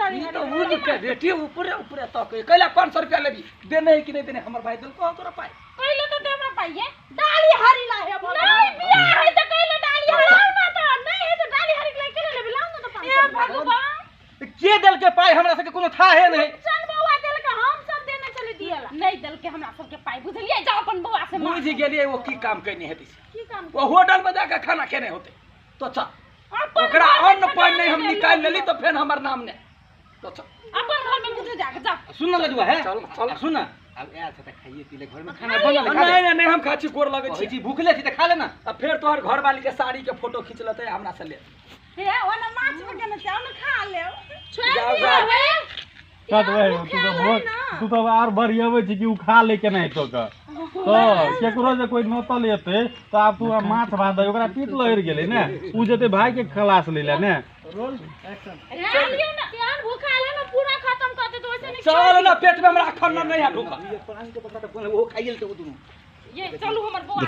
डाली ई तो उड़ के बेटी ऊपरे ऊपरे तक कैला 500 रुपया लेबी देने है कि नहीं देने हमर भाई देलको तोरा पाई कैला तो दे हमरा पाई है डाली हरी ला है नहीं बियाह है त कैला डाली हरी ना त नहीं है त डाली हरी के ले लेबी लाओ ना त 500 ए भगवान के देल के पाई हमरा सबके कोनो था है नहीं चल बउआ देल के हम सब देने चले दिएला नहीं देल के हमरा सबके पाई बुझलिए जाओ अपन बउआ से बुझ गेलिए वो की काम कइने हेतै की काम वो होटल में जाके खाना खेने होते तो अच्छा ओकरा अन्न पानि नहीं हम निकाल लेली तो फेन हमर नाम ने तो अच्छा अपन घर में बुझे जाके जा सुन न लजुआ है चल चल सुन न अब आयल छ त खाइए पी ले घर में खाना बनल खा नहीं नहीं नहीं हम खाची गोर लगै छी छी भूखले छी त खा ले ना आ फेर तोहर घर वाली के साड़ी के फोटो खींच लेतै हमरा से ले हे ओना माछ बगेने छै ओना खा ले जाओ जाओ कट वही तू तो बहुत तू तो आर बढ़ियाबै छी कि उ खा ले के नहीं तो के तो केकरो जे कोई नोतल एतै तो आब तू माछ भात दे ओकरा पीत लहरि गेलै ने उ जेतै भाई के खलास लै ले ने रोल एक्शन लियो ना यार भूखा ले ना पूरा खत्म कर दे तो वैसे नहीं चल ना पेट में हमरा खाना नहीं है ढुका ये पानी के पत्ता त कोन ओ खाइल त उ दुनु ये चलू हमर बउआ।